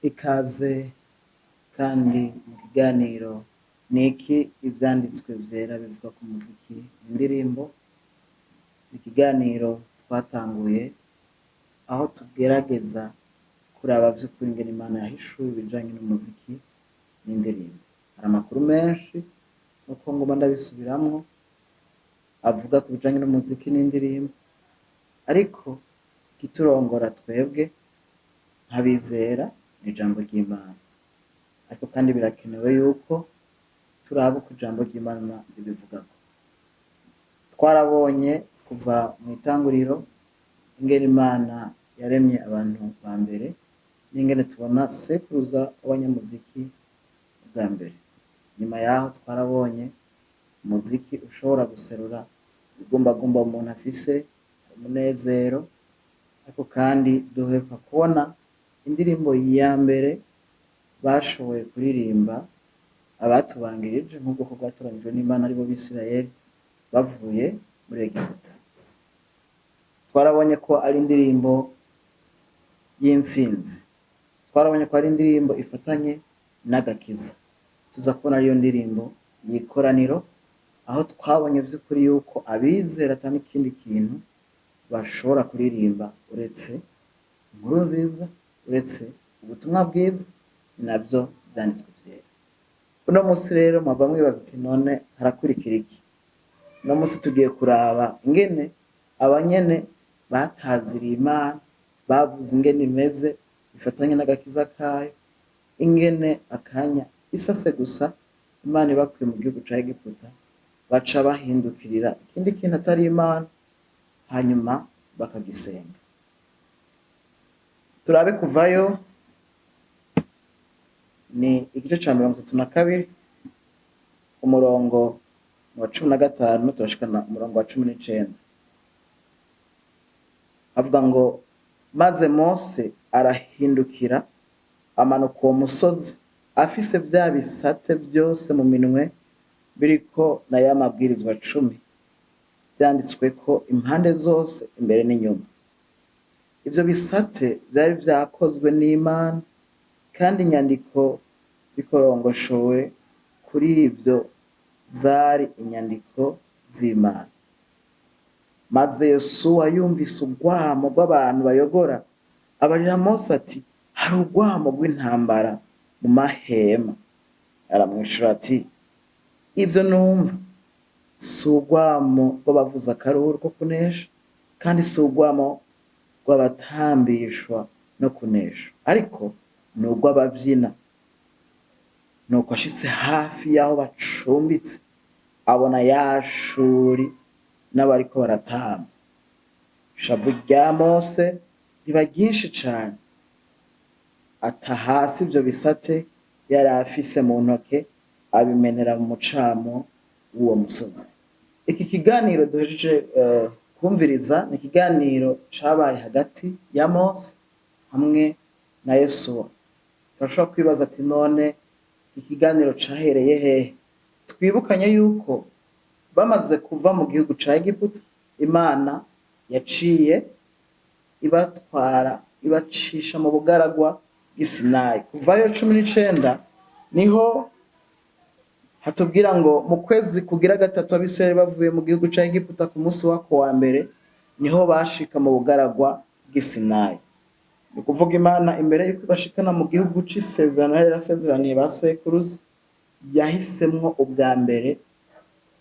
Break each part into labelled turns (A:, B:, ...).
A: Ikaze kandi mu kiganiro Niki Ivyanditswe Vyera Bivuga ku muziki indirimbo. Ikiganiro twatanguye aho tugerageza kuraba vy'ukuri ingene Imana yahishuye ibijanye n'umuziki n'indirimbo. Hari amakuru menshi, nuko nguma ndabisubiramwo, avuga ku bijanye n'umuziki n'indirimbo, ariko ikiturongora twebwe nk'abizera ni ijambo ry'Imana. Ariko kandi birakenewe yuko turaba uko ijambo ry'Imana ribivugako. Twarabonye kuva mw'itanguriro ingene Imana yaremye abantu ba mbere n'ingene tubona sekuruza w'abanyamuziki bwa mbere. Nyuma yaho twarabonye umuziki ushobora guserura igumbagumba umuntu afise, umunezero, ariko kandi duheruka kubona indirimbo ya mbere bashoboye kuririmba abatubangirije nk'ubwoko bwatoranijwe n'Imana, aribo Bisirayeli bavuye muri Egiputa. Twarabonye ko ari indirimbo y'intsinzi, twarabonye ko ari indirimbo ifatanye n'agakiza, tuza kubona ariyo ndirimbo y'ikoraniro, aho twabonye vy'ukuri yuko abizera ata n'ikindi kintu bashobora kuririmba uretse inkuru nziza, uretse ubutumwa bwiza, nabyo vyanditswe vyera. Uno musi rero mwava mwibaza ati: "None harakurikira iki?" Uno musi tugiye kuraba ingene abanyene bataziriye Imana, bavuze ingene imeze bifatanye n'agakiza kayo, ingene akanya isase gusa Imana ibakuye mu gihugu ca Egiputa baca bahindukirira ikindi kintu atari Imana, hanyuma bakagisenga. Turabe Kuvayo, ni igice ca 32, umurongo wa 15 turashikana umurongo wa 19. Avuga ngo: "Maze Mose arahindukira, amanuka uwo musozi afise vya bisate vyose mu minwe, biriko na ya mabwirizwa 10, vyanditsweko impande zose, imbere n'inyuma. Ivyo bisate vyari vyakozwe n'Imana, kandi inyandiko zikorongoshowe kuri ivyo zari inyandiko z'Imana. Maze Yosuwa yumvise urwamo rw'abantu bayogora, abarira Mose ati: 'Hari urwamo rw'intambara mu mahema.' Aramwishura ati: 'Ivyo numva si urwamo rw'abavuza akaruru ko kunesha, kandi si urwamo rw'abatambishwa no kunesha, ariko ni urw'abavyina.' Nuko ashitse hafi y'aho bacumbitse, abona ya shuri n'abariko baratamba, ishavu rya Mose riba ryinshi cane, ata hasi ivyo bisate yari afise mu ntoke, abimenera mu mucamo w'uwo musozi." Iki kiganiro duhejeje kumviriza ni ikiganiro cabaye hagati ya Mose hamwe na Yosuwa. Turashobora kwibaza ati: "None ikiganiro cahereye hehe?" Twibukanye yuko bamaze kuva mu gihugu ca Egiputa, Imana yaciye ibatwara, ibacisha mu bugaragwa bw'Isinayi. Kuvayo 19 niho hatubwira ngo mu kwezi kugira gatatu Abisirayeli bavuye mu gihugu ca Egiputa, ku munsi wako wa mbere niho bashika mu bugaragwa bw'Isinayi. Ni ukuvuga Imana, imbere yuko ibashikana mu gihugu c'isezerano yari yarasezeraniye ba sekuruza, yahisemwo ubwa mbere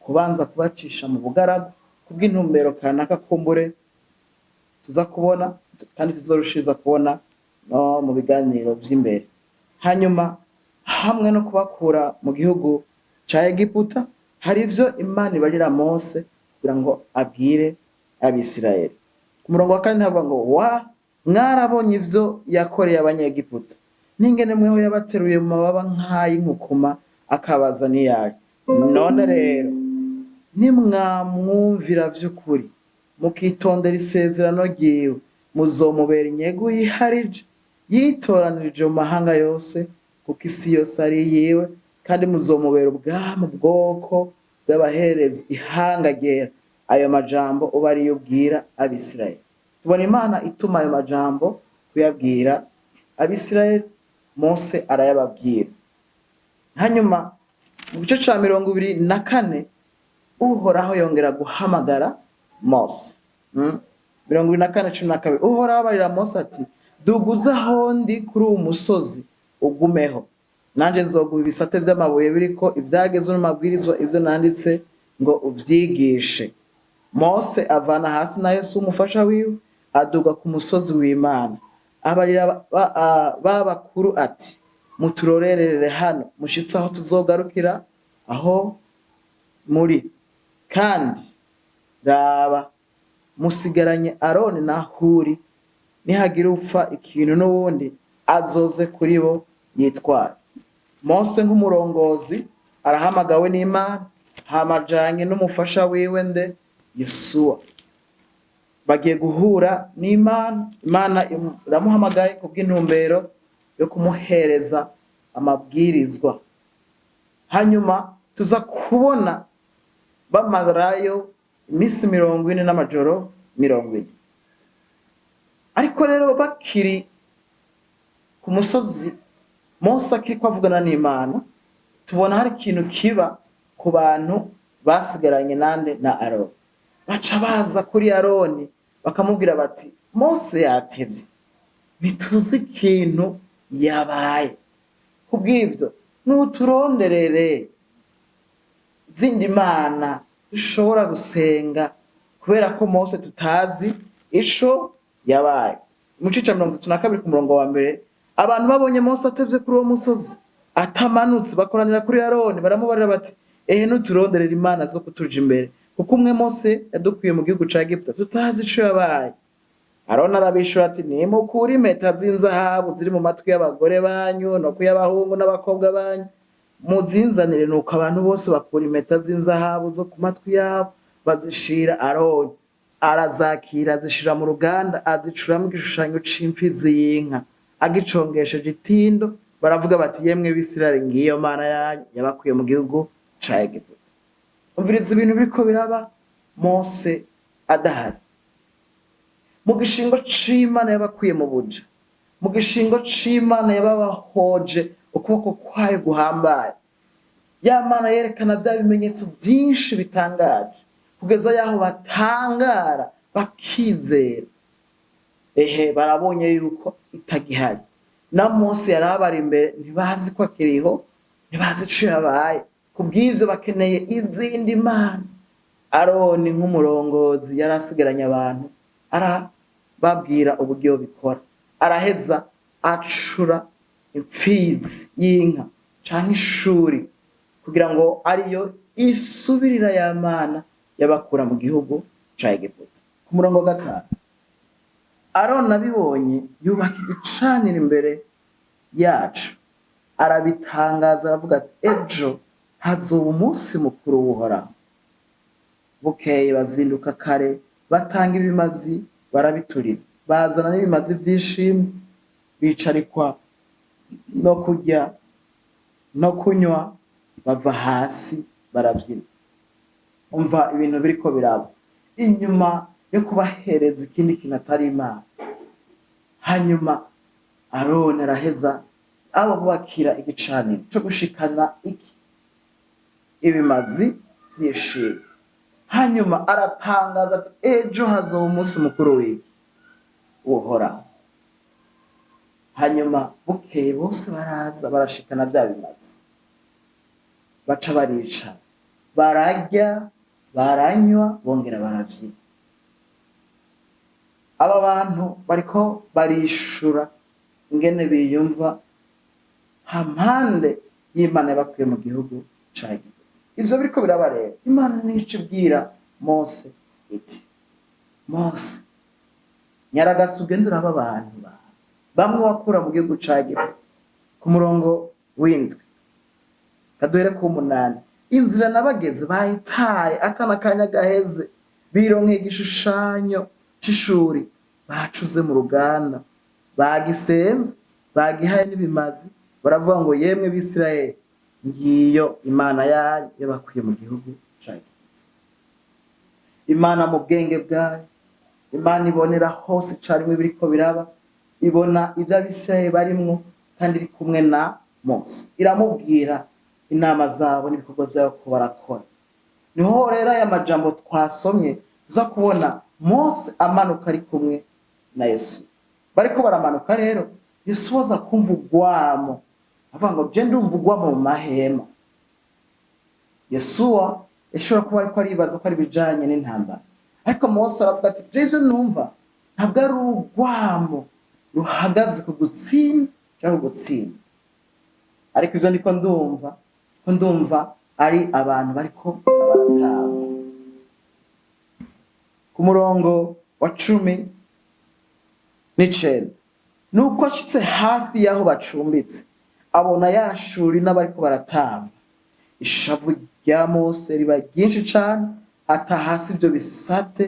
A: kubanza kubacisha mu bugaragwa kubw'intumbero kanaka, kumbure tuza kubona kandi tuzorushiriza kubona no mu biganiro vy'imbere. Hanyuma hamwe no kubakura mu gihugu ca Egiputa, hari ivyo Imana ibarira Mose kugira ngo abwire Abisirayeli. Ku murongo wa kane havuga ngo: "Wa mwarabonye ivyo yakoreye Abanyegiputa, n'ingene mweho yabateruye mu mababa nk'ay'inkukuma, akabaza niyari. None rero nimwamwumvira vy'ukuri, mukitondera isezerano ryiwe, muzomubera inyegu yiharije, yitoranirije mu mahanga yose, kuko isi yose ari iyiwe, kandi muzomubera ubwami, ubwoko bw'abaherezi, ihanga ryera. Ayo majambo uba ariyo ubwira Abisirayeli." Tubona Imana ituma ayo majambo kuyabwira Abisirayeli. Mose arayababwira. Hanyuma mu gice ca 24, Uhoraho yongera guhamagara Mose. 24:12, Uhoraho abarira Mose ati: "Duguze aho ndi kuri uwu musozi, ugumeho, nanje nzoguha ibisate vy'amabuye biriko ivyagezwe n'amabwirizwa, ivyo nanditse ngo uvyigishe." Mose avana hasi na Yesu umufasha wiwe, aduga ku musozi w'Imana. Abarira ba bakuru ati: "Muturorerere hano mushitse aho tuzogarukira aho muri. Kandi raba, musigaranye Aroni na Huri. Nihagira upfa ikintu n'uwundi, azoze kuri bo yitwara." Mose nk'umurongozi arahamagawe n'Imana, hamajanye n'umufasha wiwe nde? Yosuwa. Bagiye guhura n'Imana. Imana iramuhamagaye kubw'intumbero yo kumuhereza amabwirizwa. Hanyuma tuza kubona bamarayo iminsi 40 n'amajoro 40. Ariko rero bakiri ku musozi, Mose akiriko avugana n'Imana, tubona hari ikintu kiba ku bantu basigaranye nande? Na Aroni. Baca baza kuri Aroni, bakamubwira bati: "Mose yatevye, ntituzi ikintu yabaye. Kubw'ivyo nuturonderere zindi mana dushobora gusenga, kubera ko Mose tutazi ico yabaye." Mu gice ca 32 ku murongo wa mbere, abantu babonye Mose atevye kuri uwo musozi, atamanutse, bakoranira kuri Aroni, baramubarira bati: "Ehe, nuturonderera imana zo kutuja imbere, kuko umwe Mose yadukuye mu gihugu ca Egiputa tutazi ico yabaye." Aroni arabishura ati: "Nimukure impeta z'inzahabu ziri mu matwi y'abagore banyu no kuy'abahungu n'abakobwa banyu, muzinzanire." Nuko abantu bose bakura impeta z'inzahabu zo ku matwi yabo, bazishira Aroni. Arazakira, azishira mu ruganda, azicuramo igishushanyo c'imfizi y'inka, agicongesheje itindo. Baravuga bati: "Yemwe Bisirayeli, ngiyo mana yanyu yabakuye mu gihugu ca Egiputa." Umviriza ibintu biriko biraba Mose adahari. Mu gishingo c'Imana yabakuye mu buja, mu gishingo c'Imana yababahoje ukuboko kwayo guhambaye, ya Mana yerekana bya bimenyetso byinshi bitangaje kugeza yaho batangara bakizera, ehe, barabonye yuko itagihari. Na Mose yari abari imbere, ntibazi ko akiriho, ntibazi ico yabaye. Kubw'ivyo bakeneye izindi mana. Aroni nk'umurongozi yari asigaranye abantu, arababwira uburyo bikora. Araheza acura imfizi y'inka canke ishuri, kugira ngo ariyo isubirira ya Mana yabakura mu gihugu ca Egiputa. Ku murongo wa gatanu, Aroni abibonye yubaka igicaniro imbere yacu, arabitangaza, aravuga ati: "Ejo hazoba umunsi mukuru w'Uhoraho." Bukeye bazinduka kare, batanga ibimazi, barabiturira, bazana n'ibimazi vy'ishimwe, bicarikwa no kurya no kunywa, bava hasi baravyina. Umva ibintu biriko biraba inyuma yo kubahereza ikindi kintu atari Imana. Hanyuma Aroni araheza abo bubakira igicaniro co gushikana iki? Ibimazi vy'ishimwe. Hanyuma aratangaza ati: "Ejo hazoba umunsi mukuru w'iki? Uhoraho." Hanyuma bukeye bose baraza, barashikana bya bimazi, baca baricara, bararya, baranywa, bongera baravyina. Aba bantu bariko barishura ingene biyumva hampande y'Imana yabakuye mu gihugu ca Egiputa. Ivyo biriko biraba rero, Imana nico ibwira Mose iti: "Mose, nyaragasa ugende uraba abantu bawe bamwe wakura mu gihugu ca Egiputa." Ku murongo w'indwi, kaduhere ku munani: "Inzira nabageze bayitaye, atana gaheze, bironkeye igishushanyo c'ishuri bacuze mu ruganda, bagisenze, bagihaye n'ibimazi, baravuga ngo: 'Yemwe Bisirayeli, ngiyo imana yanyu yabakuye mu gihugu ca Egiputa.'" Imana mu bwenge bwayo, Imana ibonera hose icarimwe biriko biraba, ibona ibyo Abisirayeli barimwo. Kandi iri kumwe na Mose, iramubwira inama zabo n'ibikorwa byabo ko barakora. Niho rero aya majambo twasomye tuza kubona Mose amanuka ari kumwe na Yesu. Bariko baramanuka rero, Yesu aza kumva ugwamo, avuga ngo: "Je ndumva ugwamo mu mahema." Yosuwa yashobora kuba ariko aribaza ko ari ibijanye n'intambara, ariko Mose aravuga ati: "Je ivyo numva ntabwo ari urwamo ruhagaze ku gutsinda cyangwa gutsinda, ariko ivyo ndiko ndumva ko ndumva ari abantu bariko baratamba." Ku murongo wa 19, nuko ashitse hafi y'aho bacumbitse, abona yashuri n'abariko baratamba, ishavu rya Mose riba ryinshi cane, ata hasi ivyo bisate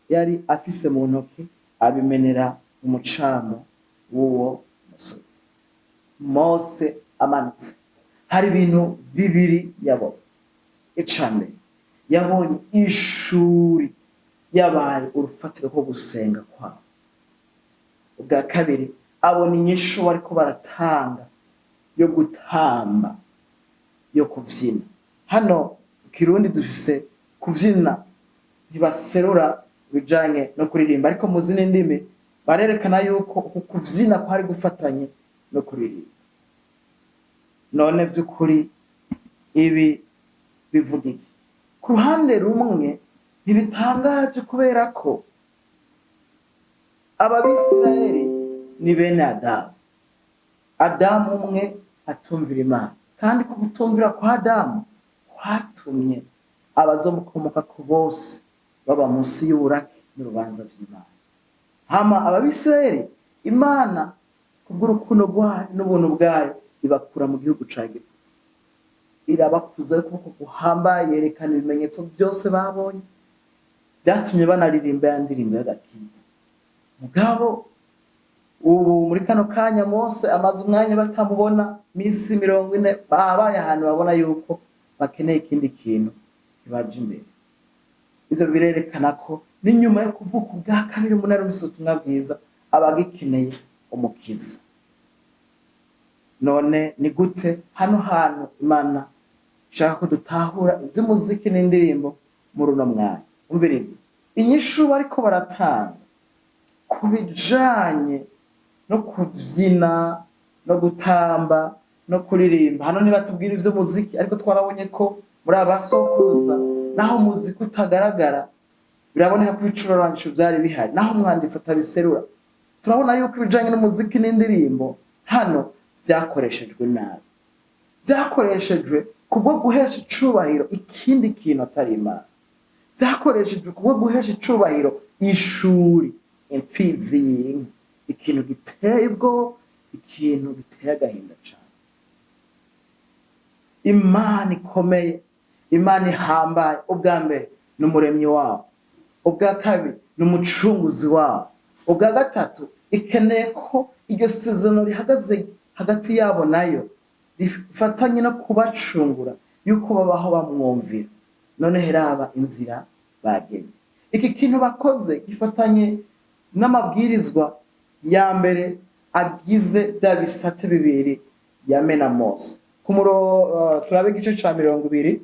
A: yari afise mu ntoki, abimenera umucamo w'uwo musozi. Mose amanutse, hari ibintu bibiri yabonye. Ica mbere, yabonye ishuri yabaye urufatiro rwo gusenga kwabo. Ubwa kabiri, abona inyishu bariko baratanga yo gutamba, yo kuvyina. Hano mu Kirundi dufise kuvyina, ntibaserura ibijanye no kuririmba, ariko mu zindi ndimi barerekana yuko uku kuvyina kwari gufatanye no kuririmba. None vy'ukuri ibi bivuga iki? Ku ruhande rumwe ntibitangaje, kubera ko aba Bisirayeli ni bene Adamu. Adamu umwe atumvira Imana, kandi ko kutumvira kwa Adamu kwatumye abazomukomoka ku bose baba munsi y'uburake n'urubanza vy'Imana. Hama Ababisirayeli, Imana kubw'urukundo rwayo n'ubuntu bwayo ibakura mu gihugu ca Egiputa, irabakuza ukuboko guhambaye, yerekana ibimenyetso byose babonye byatumye banaririmba ya ndirimbo y'agakiza. Mugabo ubu muri kano kanya Mose amaze umwanya batamubona, misi 40, babaye ahantu babona yuko bakeneye ikindi kintu kibaje imbere. Ivyo birerekana ko n'inyuma yo kuvuka ubwa kabiri umuntu arumvise ubutumwa bwiza aba agikeneye umukiza. None ni gute hano hantu Imana ishaka ko dutahura ivy'umuziki n'indirimbo muri uno mwanya? Umviriza inyishu bariko baratanga ku bijanye no kuvyina no gutamba no kuririmba. Hano ntibatubwira ivy'umuziki, ariko twarabonye ko muri abasokuruza naho umuziki utagaragara, biraboneka ko ibicurarangisho vyari bihari. Naho umwanditsi atabiserura, turabona yuko ibijanye n'umuziki n'indirimbo hano vyakoreshejwe nabi, vyakoreshejwe kubwo guhesha icubahiro ikindi kintu atari Imana, vyakoreshejwe kubwo guhesha icubahiro ishuri, imfizi y'inka, ikintu giteye ubwoba, ikintu giteye agahinda cane. Imana ikomeye, Imana ihambaye, ubwa mbere ni umuremyi wabo, ubwa kabiri ni umucunguzi wabo, ubwa gatatu ikeneye ko iryo sezerano rihagaze hagati yabo nayo rifatanye no kubacungura, yuko babaho bamwumvira. None heraba inzira bagenye. Iki kintu bakoze gifatanye n'amabwirizwa ya mbere agize bya bisate bibiri yamena Mose. Ku turabe igice ca 20,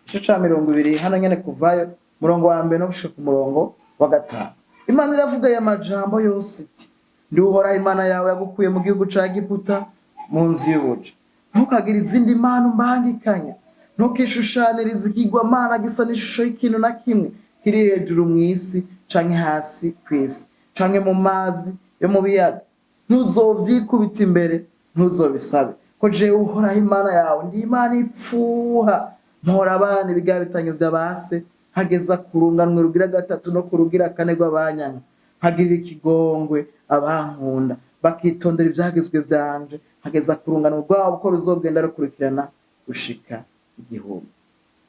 A: igice ca 20 hano nyene, kuvayo murongo wa mbere no gushika ku murongo wa gatanu. Imana iravuga aya majambo yose iti: "Ndi Uhoraho Imana yawe yagukuye mu gihugu ca Egiputa, mu nzu y'ubuja. Ntukagire izindi mana umbangikanya. Ntukishushanirize ikigwamana gisa n'ishusho y'ikintu na kimwe kiri hejuru mu isi, canke hasi kw'isi, canke mu mazi yo mu biyaga. Ntuzovyikubita imbere, ntuzobisabe, ko jewe Uhoraho Imana yawe ndi Imana ipfuha, mpora abana ibigabitanyo vy'abase, nkageza ku runganwe rugira gatatu no ku rugira kane rw'abanyanka, nkagirira ikigongwe abankunda bakitondera ivyagezwe vyanje, nkageza ku rungano rwabo uko ruzogenda rukurikirana gushika 1000."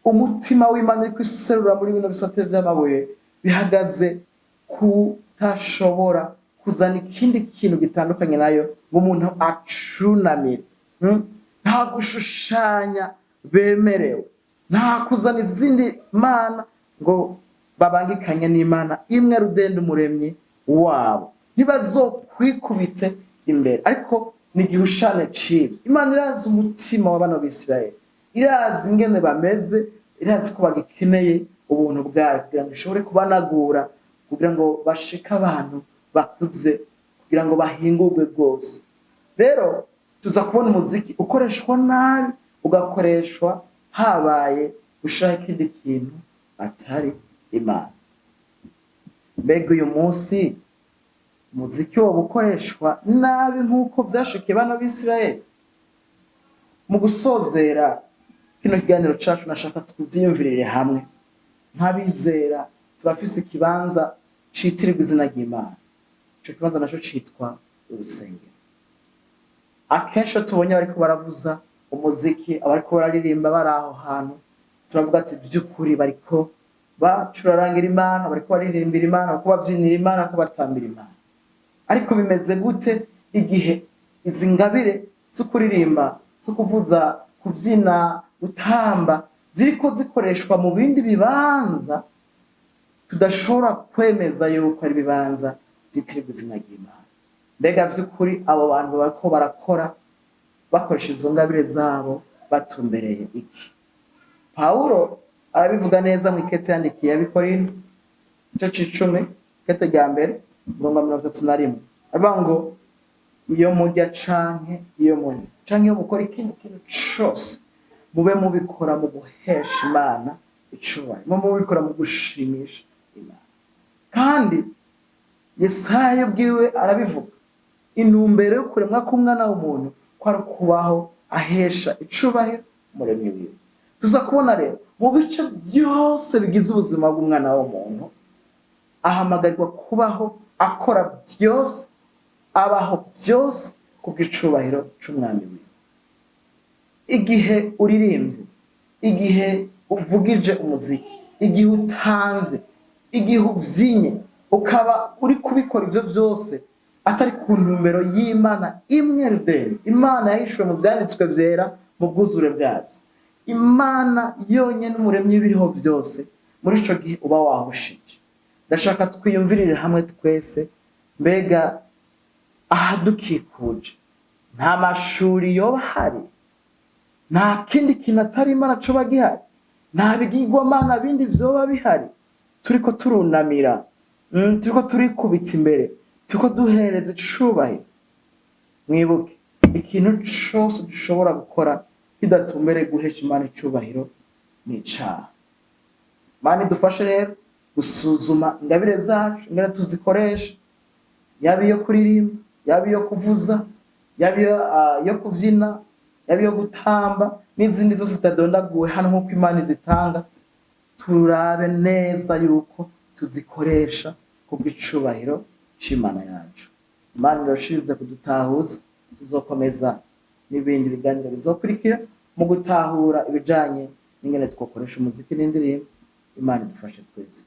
A: Umutima w'Imana uri kwiserura muri bino bisate vy'amabuye bihagaze kutashobora kuzana ikindi kintu gitandukanye nayo ngo umuntu acunamire. Nta gushushanya bemerewe, nta kuzana izindi mana ngo babangikanye n'Imana imwe rudenda, umuremyi wabo. Ntibazokwikubite imbere, ariko Ni igihushane cibi. Imana irazi umutima wa bano Bisirayeli, irazi ingene bameze, irazi ko bagikeneye ubuntu bwayo kugira ngo ishobore kubanagura, kugira ngo bashike abantu bakuze, kugira ngo bahingurwe rwose. Rero tuza kubona umuziki ukoreshwa nabi, ugakoreshwa habaye gushaka ikindi kintu atari Imana. Mbega uyu munsi umuziki woba ukoreshwa nabi nk'uko vyashikiye bano Bisirayeli? Mu gusozera kino kiganiro cacu, nashaka tuvyiyumvirire hamwe. Nk'abizera turafise ikibanza citirirwa izina ry'Imana. Ico kibanza naco citwa urusengero. Akenshi iyo tubonye bariko baravuza umuziki, abariko bararirimba bari aho hantu, turavuga ati: "By'ukuri bariko bacurarangira Imana, bariko baririmbira Imana, bariko babyinira Imana, bariko batambira Imana." Ariko bimeze gute igihe izi ngabire zo kuririmba, zo kuvuza, kubyina, gutamba ziriko zikoreshwa mu bindi bibanza tudashobora kwemeza yuko ari ibibanza byitirirwa izina ry'Imana? Mbega vy'ukuri abo bantu bariko barakora bakoresha izo ngabire zabo batumbereye iki? Pawulo arabivuga neza mu ikete yandikiye Abikorinto, igice c'icumi, ikete rya mbere, umurongo wa 31. Aravuga ngo: "Iyo murya canke iyo munywa canke iyo mukora ikindi kintu cose, mube mubikora mu guhesha Imana icubahiro, mube mubikora mu gushimisha Imana." Kandi Yesaya ubwiwe arabivuga, intumbero yo kuremwa k'umwana w'umuntu ko ari ukubaho ahesha icubahiro Umuremyi wiwe. Tuza kubona rero mu bice byose bigize ubuzima bw'umwana w'umuntu, ahamagarirwa kubaho akora byose, abaho byose kubw'icubahiro c'Umwami wiwe. Igihe uririmbye, igihe uvugije umuziki, igihe utamvye, igihe uvyinye, ukaba uri kubikora ivyo byose atari ku ntumbero y'Imana imwe rudende, Imana yahishuwe mu vyanditswe vyera mu bwuzure bwabyo, Imana yonyene Umuremyi w'ibiriho byose, muri ico gihe uba wahushije. Ndashaka twiyumvirire hamwe twese: mbega ahadukikuje nta mashuri yoba ahari? Nta kindi kintu atari Imana coba gihari? Nta bigirwamana bindi vyoba bihari turiko turunamira, turiko turikubita imbere, turiko duhereza icubahiro? Mwibuke, ikintu cose dushobora gukora kidatumbereye guhesha Imana icubahiro ni icaha. Imana idufashe rero gusuzuma ingabire zacu, ingene tuzikoresha, yaba iyo kuririmba, yaba iyo kuvuza, yaba iyo kubyina, yaba iyo gutamba, n'izindi zose zitadondaguwe hano nk'uko Imana izitanga. Turabe neza yuko tuzikoresha kubw'icubahiro c'Imana yacu. Imana irashirize kudutahuza. Tuzokomeza n'ibindi biganiro bizokurikira mu gutahura ibijanye n'ingene twokoresha umuziki n'indirimbo. Imana idufashe twese.